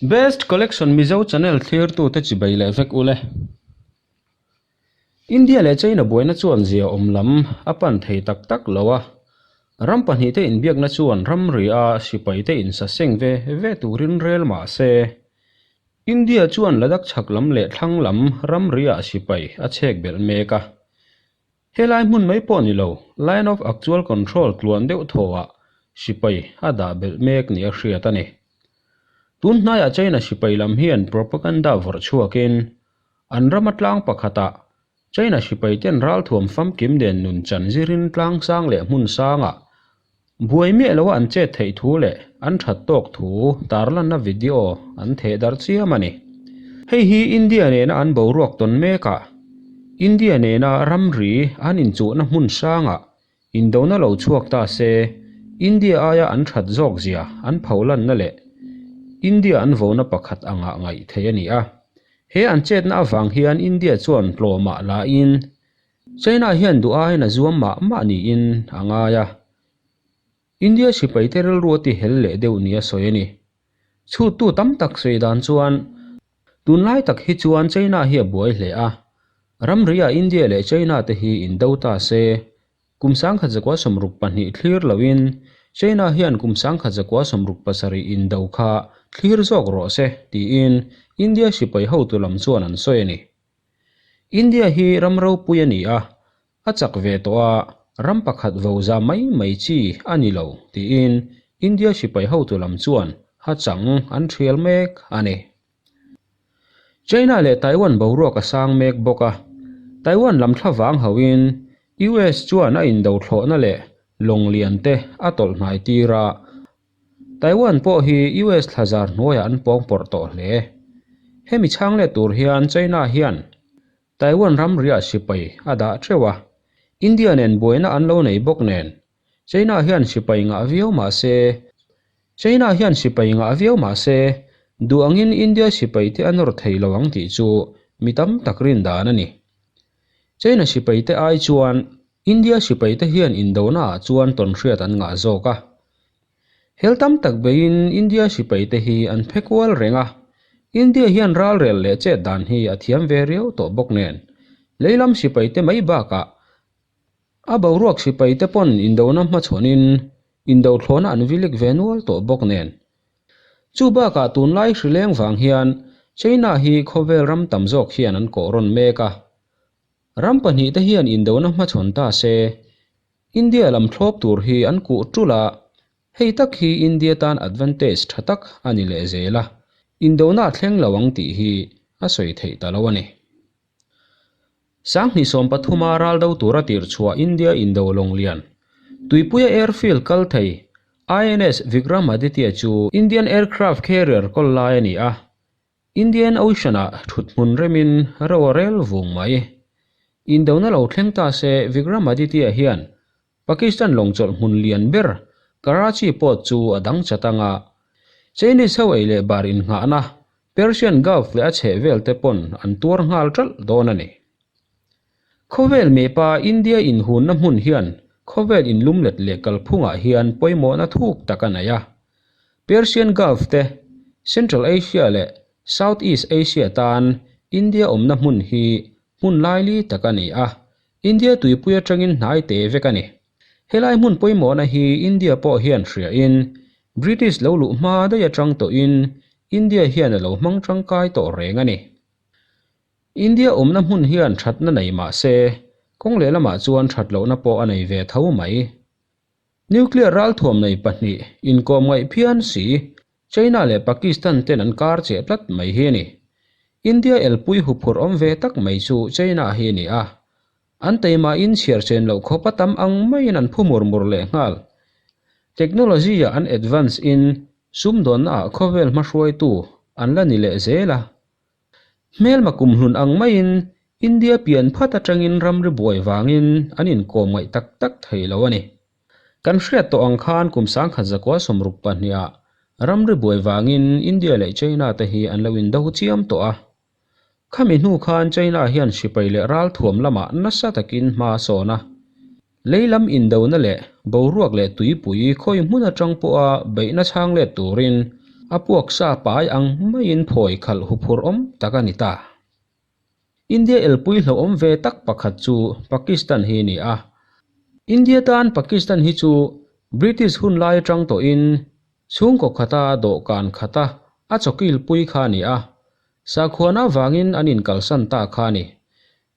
Best Collection Mizo Channel thlirtute chibai leh vek ule. India leh China buaina chuan zia awm lam a pan thei tak tak lo a, ram pahnihte inbiakna chuan ramri a sipaite insaseng ve ve turin rel mah se, India chuan Ladakh chhak lam leh thlang lam ramri ah sipai a chhek belh mek a. Helai hmun mai pawh ni lo, Line of Actual Control tluan deuh thawhah sipai a dah belh mek nia hriat a ni. Tun hnaiah China sipai lam hian propaganda vawrh chhuakin an rama tlang pakhatah China sipaiten ralthuam famkim nen nun chan zirin tlang sang leh hmun sangah Buai miah loa an chet theih thu leh an that tawk thu tarlanna video an theh darh chiam a ni. Hei hi India nena an boruak tawn mekah India nena ramri an inchuhna hmun hrangah indona lo chhuak ta se India aia an that zawk zia an pholanna leh India an vona pakhat angah ngaih theih a ni a. He an chetna avang hian India chuan tlawmah lain China hian duh aiin a zuam mah mah niin a ngai a, India sipaite rilru a ti hel leh deuh nia sawi a ni. Chhuttu tam tak sawi dan chuan tunlai tak hi chuan China hi a buai hle a, ramriah India leh China te hi indo ta se, kum 1962 thlir loin China hian kum 1967 indo kha thlir zawk rawh se tiin India sipai hotu lam chuan an sawi a ni. India hi ram ropui a ni a, a chak ve tawh a, ram pakhat vo za mai mai chi a ni lo tiin India sipai hotu lam chuan ha chang an thial mek a ni. China leh Taiwan boruak a sang mek bawk a, Taiwan lam thla vang hauhin US chuan a indo thlawhna leh lawng lian te a tawlh hnai tir a, Taiwan pawh hi US thlazar hnuaiah an pawngpawrh tawh hle. Hemi chhang let tur hian China hian Taiwan ramriah sipai a dah teuh a, India nen buaina an lo nei bawk nen China hian sipai ngah viau mah se China hian sipai ngah viau mah se duh angin India sipai te a nawr thei lo ang tih chu mi tam tak rin dan a ni. China sipai te ai chuan India sipai te hian indona ah chuan tawnhriat an ngah zawk a. Hel tam tak beiin India sipai te hi an phe kual reng a. India hian ralrel leh chet dan hi a thiam ve riau tawh bawk nen. Leilam sipai te mai bakah a boruak sipai te pawn indona hmachhawnin indo thlawhna an vilik ve nual tawh bawk nen. Chu bakah tunlai hrileng vang hian China hi khawvel ram tam zawk hian an kawh rawn mek a. Ram pahnihte hian indona hmachhawn ta se, India lam thlawp tur hi an kuh tul a, hei tak hi India tan advantage tha tak a ni leh zel a, indona a thleng lo ang tih hi a sawi theih ta lo a ni. 2013 a ral do tura tirhchhuah India indo lawng lian, Tuipuia airfield kal thei INS Vikramaditya chu Indian aircraft carrier kawl lai a ni a, Indian Ocean-ah thut hmun remin ro a rel vung mai. Indona lo thleng ta se Vikramaditya hian Pakistan lawng chawlh hmun lian ber Karachi port chu a dang chat ang a, Chinese ho ei leh bar innghahna Persian Gulf leh a chhehvel te pawn an tuar nghal ṭalh dawn a ni. Khawvel mepa India inhunna hmun hian khawvel inlumlet leh kalphungah hian pawimawhna thuk tak a nei a. Persian Gulf te, Central Asia leh South East Asia tan India awmna hmun hi hmun laili tak a ni a, India tuipui atangin hnai te vek a ni. Helai hmun pawimawhna hi India pawh hian hriain British lo luh hma daih atang tawhin India hian a lo hmang tangkai tawh reng a ni. India awmna hmun hian thatna nei mah se, kawng lehlamah chuan that lohna pawh a nei ve tho mai. Nuclear ralthuam nei pahnih inkawm ngaih phian si, China leh Pakistan ten an kar cheh tlat mai hi a ni. India elpui huphurh awm ve tak mai chu China hi a ni a. An teimahin chhiar chen loh khawp a tam ang maiin an phu mur mur lehnghal. Technology-ah an advance in sumdawnnaah khawvel hmahruaitu an la ni leh zel a. Hmelma kumhlun ang maiin India pian phat atangin ramri buai vangin an inkawm ngaih tak tak thei lo a ni. Kan hriat tawh ang khan kum 1962 ah ramri buai vangin India leh China te hi an lo indo chiam tawh a. Khami hnu khan China hian sipai leh ralthuam lamah nasa takin hma a sawn a. Lei lam indona leh boruak leh tuipui khawi hmun atang pawha beihna chhang let turin. A puak sa pai ang maiin phawi khalh huphurh awm tak a ni ta. India elpui hlauhawm ve tak pakhat chu Pakistan hi a ni a. India tan Pakistan hi chu British hun lai atang tawhin chhungkaw khata dawhkan khata a chawkilpui kha a ni a. Sakhuana vangin an inkalsan ta kha a ni.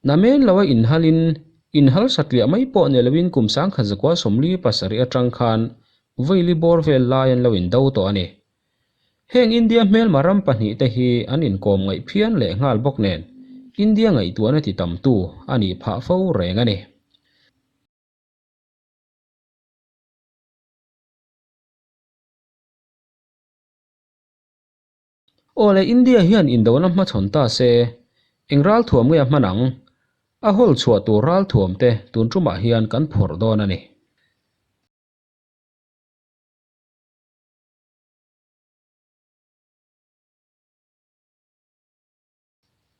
Namen loa inhalin, inhal satliah mai pawh ni loin kum 1947 atang khan vawi bawr vel lai an lo indo tawh a ni. Heng India hmelma ram pahnihte hi an inkawm ngaih phian leh nghal bawk nen India ngaihtuahna ti tamtu a nih phah fo reng a ni. Aw le India hian indona hmachhawn ta se, eng ralthuam nge a hman ang? A hawl chhuah tur ralthuam te tun tumah hian kan phawrh dawn a ni.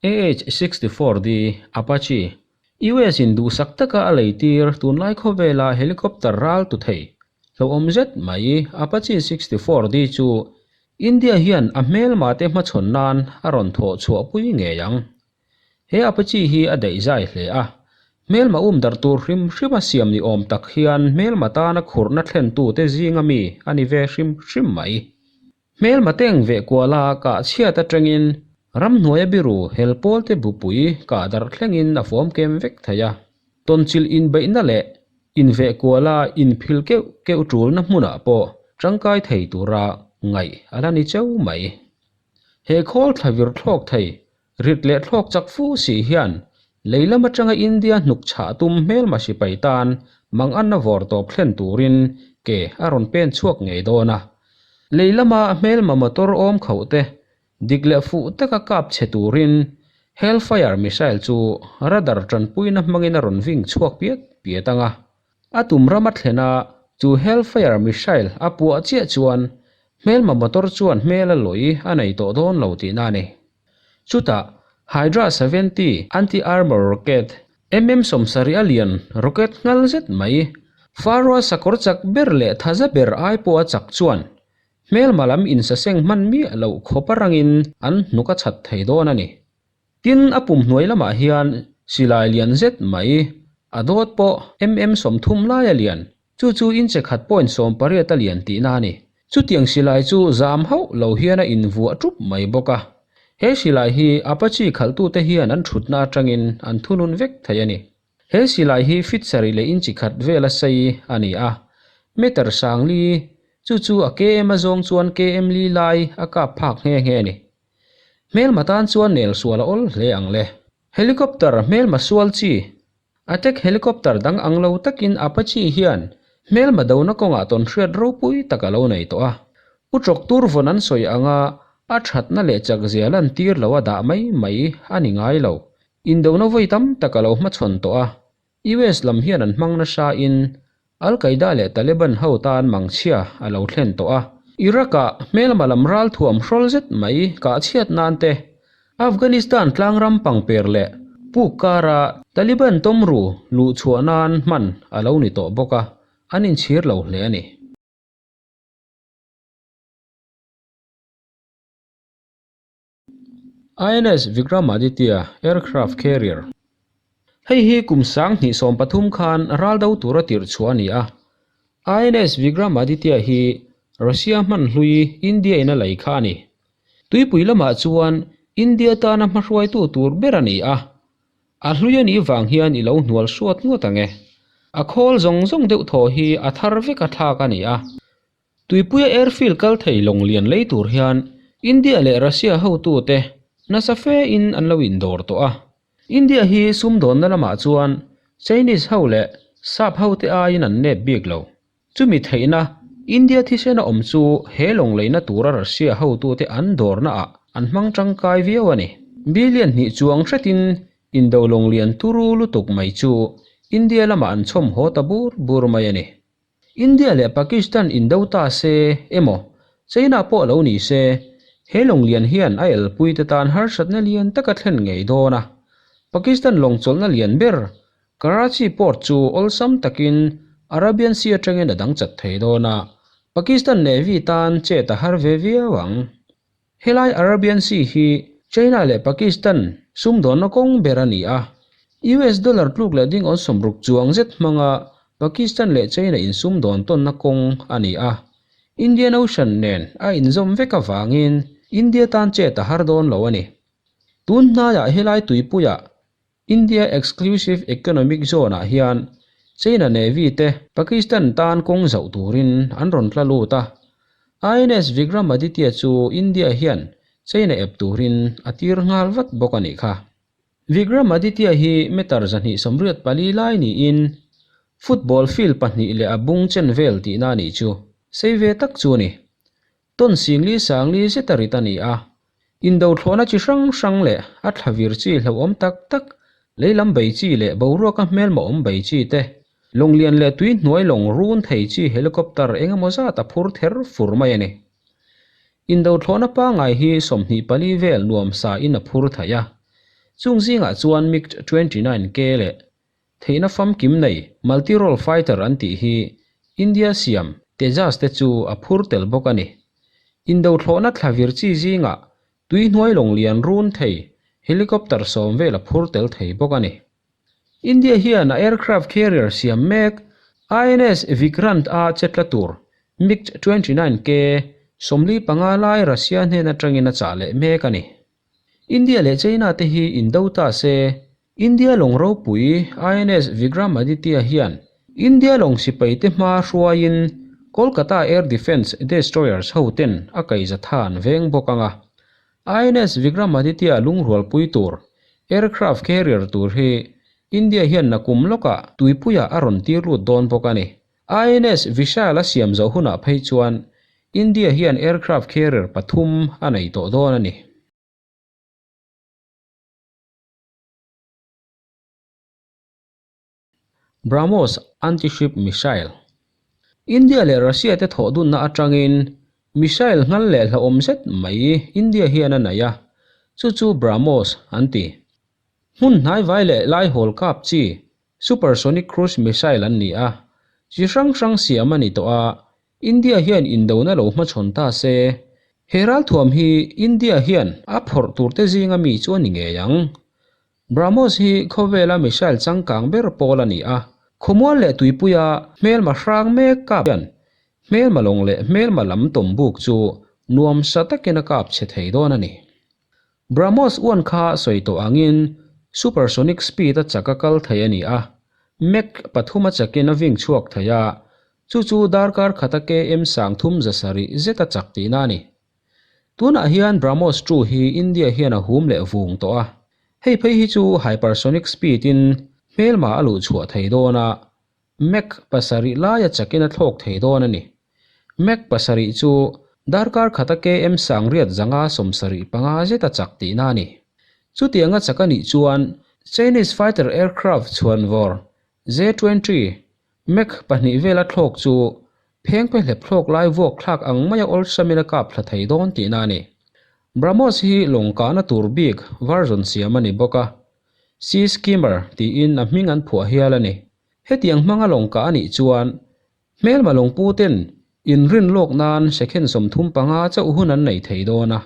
AH-64D Apache, US in duhsak taka a leitir tunlai khawvela helicopter ral tu thei hlauhawm zet mai Apache 64D chu India hian a hmelma te hmachhawn nan a rawn thawh chhuahpui ngei ang. He Apache hi a daih zai hle a, hmelma um darh tur hrim hrim a siam ni awm tak hian hmelma tana khurhna thlentute zinga mi a ni ve hrim hrim mai. Hmelma teng veh kuala kah chhiat atangin ramhnuaia biru hel pawlte bupui kah darh thlengin a fawm kem vek thei a. Tawnchilh inbeihna leh inveh kuala inphil keuh keuh tulna hmunah pawh tangkai thei tura ngaih a la ni cheu mai. He khawl thla vir thlawk thei Rit leh thlawk chak fu si hian lei lam atanga India hnuk chhah tum hmelma sipai tan manganna vawr tawp thlen turin ke a rawn pen chhuak ngei dawn a. Lei lama hmelma motor awm khauh te dik leh fuh taka kap chhe turin Hellfire missile chu radar tanpuina hmangin a rawn ving chhuak piat piat ang a. A tum ram a thlen a, chu Hellfire missile a puah chiah chuan hmelma motor chuan hmel a lawi a nei tawh dawn lo tihna a ni. Chutah, Hydra 70 anti-armour rocket, MM 70 a lian rocket nghal zet mai, Faroa sakawr chak ber leh thaza ber ai pawha chak chuan hmelma lam insaseng hman miah loh khawp a rangin an hnuk a chhat thei dawn a ni. Tin, a pum hnuai lamah hian silai lian zet mai, a dawt pawh MM 30 lai a lian, Chu chu inche khat point 18 a lian tihna a ni. Chutiang silai chu zam hauh lo hian a invuah tup mai bawk a. He silai hi Apache khalhtute hian an thutna atangin an thunun vek thei a ni. He silai hi feet sarih leh inchi khat vela sei a ni a. Meter sangli, chu chu a km a zawng chuan km li lai a kap phak nghe nghe a ni. Hmelma tan chuan nel sual a awl hle ang le. Helicopter hmelma sual chi Attack helicopter dang ang lo takin Apache hian hmelma dona kawngah tawnhriat ropui tak a lo nei tawh a. U Chawk tur vawn an sawi anga a thatna leh chakzia lantir lo a dah mai mai a ni ngai lo. Indona vawi tam tak a lo hmachhawn tawh a. US lam hian an hmang nasa in Al-Qaeda leh Taliban ho tan mangchhia a lo thlen tawh a. Iraq-ah hmelma lam ralthuam hrawl zet mai kahchhiat nan te, Afghanistan tlangram pangper leh puk kara Taliban tawmru luhchhuah nan hman a lo ni tawh bawk a, an inchhir lo hle a ni. INS Vikramaditya Aircraft Carrier Hei hi kum 2013 khan ral do tura tirh chhuah a ni a. INS Vikramaditya hi Russia hman hlui India in a lei kha a ni. Tuipui lamah chuan India tana hmahruaitu tur ber a ni a. A hlui a nih vang hian i lo hnual suat ngawt ang e. A khawl zawng zawng deuh thaw hi a thar vek a thlak a ni a. Tuipuia airfield kal thei lawng lian lei tur hian India leh Russia hotute nasa fe in an lo indawr tawh a. India hi sumdawnna lamah chuan Chinese ho leh Sap hote aiin an nep bik lo. Chumi theihna India thisena awm chu he lawng leina tura Russia hotute an dawrna ah an hmang tangkai viau a ni. Billion hnih chuang hretin indo lawng lian turu lutuk mai chu India lamah an chhawm haw ta bur bur mai a ni. India leh Pakistan indo ta se emaw, China pawh lo ni se, he lawng lian hian a elpuite tan harsatna lian tak a thlen ngei dawn a. Pakistan lawng chawlhna lian ber, Karachi port chu awlsam takin Arabian Sea atangin a dang chat thei dawn a. Pakistan Navy tan chet a har ve viau ang. Helai Arabian Sea hi China leh Pakistan sumdawnna kawng ber a ni a, US dollar tluk leh ding awn 60 chuang zet hmanga Pakistan leh China insumdawn tawnna kawng a ni a, Indian Ocean nen a inzawm vek avangin India tan chet a har dawn lo a ni. Tun hnaiah helai tuipuiah India Exclusive Economic Zone-ah hian China Navy te Pakistan tan kawng zauh turin an rawn tla lut a, INS Vikramaditya chu India hian China ep turin a tir nghal vat bawk a nih kha. Vikramaditya hi meter 284 lai niin football field pahnih leh a bung chen vel tihna a nih chu sei ve tak chu a ni. Tawn singli sangli zet a rit a ni a, indo thlawhna chi hrang hrang leh a thla vir chi hlauhawm tak tak, lei lam bei chi leh boruaka hmelma awm bei chi te, lawng lian leh tui hnuai lawng run thei chi helicopter eng emaw zat a phur ther fur mai a ni. Indo thlawhna pangngai hi 24 vel nuam sa in a phur thei a, chung zingah chuan MiG 29 K leh Theihna famkim nei multi-role fighter an tih hi India siam Tejas te chu a phur tel bawk a ni. Indo thlawhna thla vir chi zingah tui hnuai lawng lian run thei helicopter 10 vel a phur tel thei bawk a ni. India hian a aircraft carrier siam mek INS Vikrant a che tla tur MiG 29 K 45 lai Russia hnen atangin a chah leh mek a ni. India leh China te hi indo ta se, India lawng ropui INS Vikramaditya hian India lawng sipai te hma hruaiin Kolkata Air Defence Destroyers ho ten a kaihza tha an veng bawk ang a. INS Vikramaditya lungrualpui tur aircraft carrier tur hi India hian nakum lawkah tuipuiah a rawn tir lut dawn bawk a ni. INS Vishal a siam zawh hunah phei chuan India hian aircraft carrier pathum a nei tawh dawn a ni. BrahMos anti-ship missile India leh Russia te thawh dunna atangin missile nghal leh hlauhawm zet mai India hian a nei a, chu chu BrahMos an ti. Hmun hnai vai leh lai hawl kap chi Supersonic cruise missile an ni a, chi hrang hrang siam a ni tawh a, India hian indona lo hmachhawn ta se, he ralthuam hi India hian a phawrh tur te zinga mi chu a ni ngei ang. BrahMos hi khawvela missile changkang ber pawl a ni a, khawmual leh tuipuia hmelma hrang mek kap hian hmelma lawng leh hmelma lam tawm buk chu nuamsa takin a kap chhe thei dawn a ni. BrahMos uan kha sawi tawh angin supersonic speed a chak a kal thei a ni a, Mach pathum a chakin a ving chhuak thei a, chu chu darkar khata km 3700 zet a chak tihna a ni. Tunah hian BrahMos 2 hi India hian a hum leh vung tawh a, hei phei hi chu hypersonic speed in hmelma a luh chhuah thei dawn a, Mach pasarih laia chakin a thlawk thei dawn a ni. Mach pasarih chu darkar khata km 875 zet a chak tihna a ni. Chutianga chak a nih chuan Chinese fighter aircraft chhuanvawr J-20 Mach pahnih vela thlawk chu phengphe hlep thlawk lai vuak thlak ang maia awlsamin a kap thla thei dawn tihna a ni. BrahMos hi lawng kahna tur bik version siam a ni bawk a, Sea Skimmer tiin a hming an phuah hial a ni. Hetiang hmanga lawng kah a nih chuan hmelma lawngpu ten inrin lawk nan second 35 chauh hun an nei thei dawn a.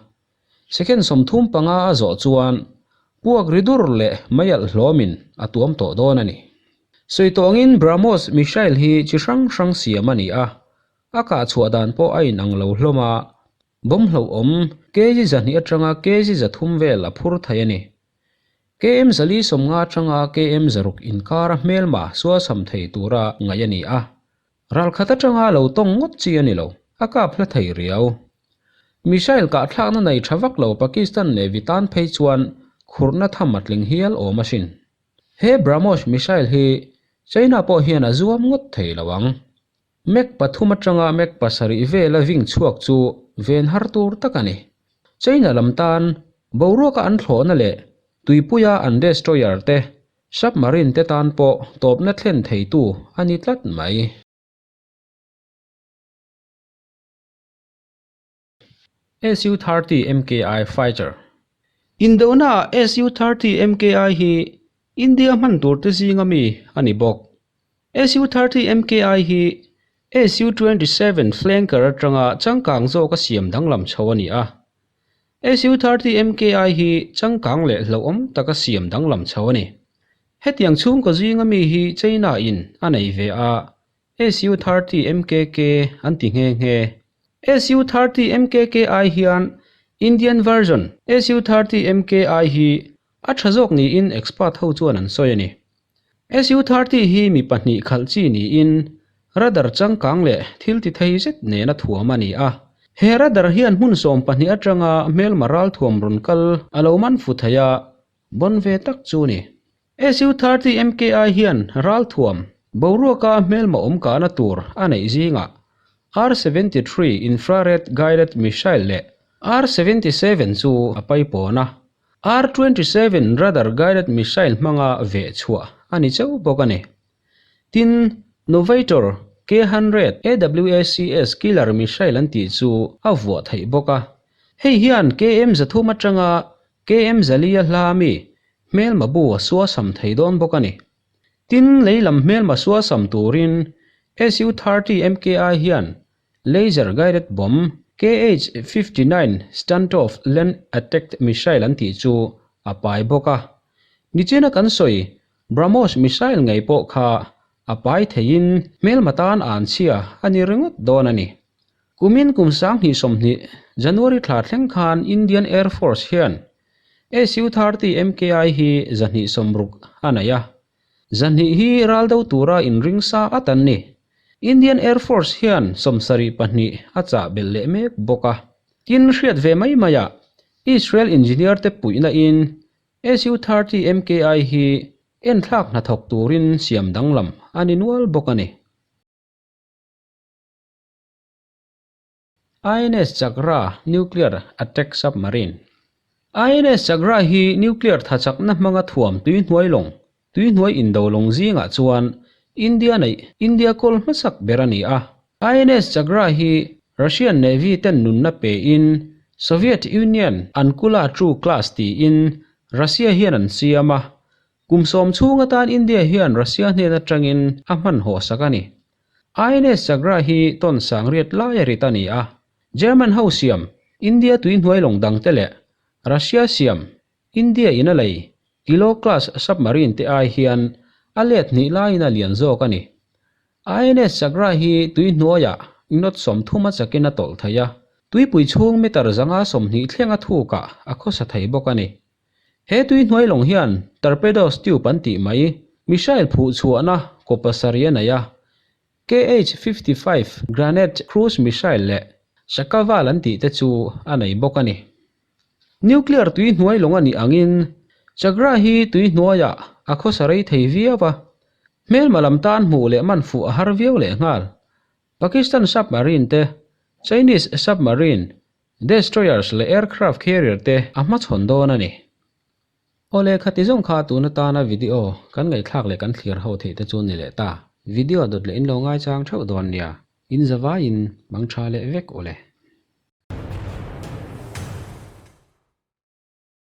Second 35 a zawh chuan puak ri dur leh mei alh hlawmin a tuam tawh dawn a ni. Sawi tawngin BrahMos missile hi chi hrang hrang siam a ni a, a kah chhuah dan pawh a inang lo hlawm a, bomb hlauhawm kg 200 atanga kg 300 vel a phur thei a ni. Km 450 atanga km 600 inkara hmelma sualsam thei tura ngaih a ni a, ralkhat atanga lo tawng ngawt chi a ni lo, a kap hla thei riau. Missile kah thlakna nei tha vak lo Pakistan Navy tan phei chuan khurhna tham a tling hial awm asin. He BrahMos missile hi China pawh hian a zuam ngawt thei lo ang. Mach pathum atanga Mach pasarih vela ving chhuak chu ven har tur tak a ni. China lam tan boruaka an thlawhna leh tuipuia an destroyer te, submarine te tan pawh tawpna thlen theitu a ni tlat mai. Su-30 MKI Fighter Indona Su-30 MKI hi India hman tur te zinga mi a ni bawk. Su-30 MKI hi Su-27 Flanker atanga changkang zawka siam danglam chho a ni a. Su-30 MKI hi changkang leh hlauhawm taka siam danglam chho a ni. Hetiang chhungkaw zinga mi hi China-in a nei ve a, Su-30 MKK an ti nghe nghe. Su-30 MKKI hian Indian version Su-30 MKI hi a tha zawk niin expert ho chuan an sawi a ni. Su-30 hi mi pahnih khalh chi niin radar changkang leh thil ti thei zet nena thuam a ni a. He radar hian hmun 12 atanga hmelma ralthuam rawn kal a lo man fu thei a, Bon ve tak chu ni. Su-30 MKI hian ralthuam boruaka hmelma awm kahna tur a neih zingah R-73 infrared guided missile leh R-77 chu a paipawn a, R-27 radar guided missile hmanga veh chhuah a ni chauh bawk a ni. Tin, Novator K-100 AWACS killer missile an tih chu a vuah theih bawk a, hei hian KM 300 atanga KM Zalia hla mi hmelma bu a suasam thei dawn bawk a ni. Tin, lei lam hmelma suasam turin Su-30 MKI hian laser guided bomb KH-59 Standoff land attack missile an tih chu a pai bawk a. Nichina kan sawi BrahMos missile ngei pawh kha a pai theiin hmelma tan an chhia a ni ringawt dawn a ni. Kumin kum 2020 January thla thleng khan Indian Air Force hian Su-30 MKI hi 260 a nei a, 200 hi ral do tura inring sa at an ni. Indian Air Force hian 72 a chah belh leh mek bawk a. Tin hriat ve mai maiah Israel engineer te puihna in Su-30 MKI hi enthlak hnathawk turin siam danglam a ni nual bawk a ni. INS Chakra Nuclear Attack Submarine INS Chakra hi nuclear thachakna hmanga thuam tuihnuai lawng, tuihnuai indo lawng zingah chuan India neih India kawl hmasak ber a ni a. INS Chakra hi Russian Navy ten nunna pein Soviet Union an kula True class tiin Russia hian an siam a. Kum 10 chhung atan India hian Russia hnen atangin a hmanhawh sak a ni. INS Chakra hi tawn sang riat lai a rit a ni a, German ho siam India tuihnuai lawng dangte leh Russia siam India in a lei Kilo class submarine te ai hian a let hnih laiin a lian zawk a ni. INS Chakra hi tuihnuaiah knot 30 a chakin a tawlh thei a, tuipui chhung meter 120 thleng a thukah a khawsa thei bawk a ni. He tuihnuai lawng hian torpedoes tube an tih mai, missile phuh chhuahna kaw pasarih a nei a, KH-55 Granite cruise missile leh Shakaval an tih te chu a nei bawk a ni. Nuclear tuihnuai lawng a nih angin Chakra hi tuihnuaiah a khawsa rei thei viau a, hmelma lam tan hmuh leh man fuh a har viau lehnghal. Pakistan submarine te, Chinese submarine, Destroyers leh aircraft carrier te a hmachhawn dawn a ni. Awle khati zawng kha tun atana video kan ngaihthlak leh kan thlir ho theih te chu ni leh ta. Video dawt leh in lo ngaichang theuh dawn nia. In zavaiin mang tha leh vek awle.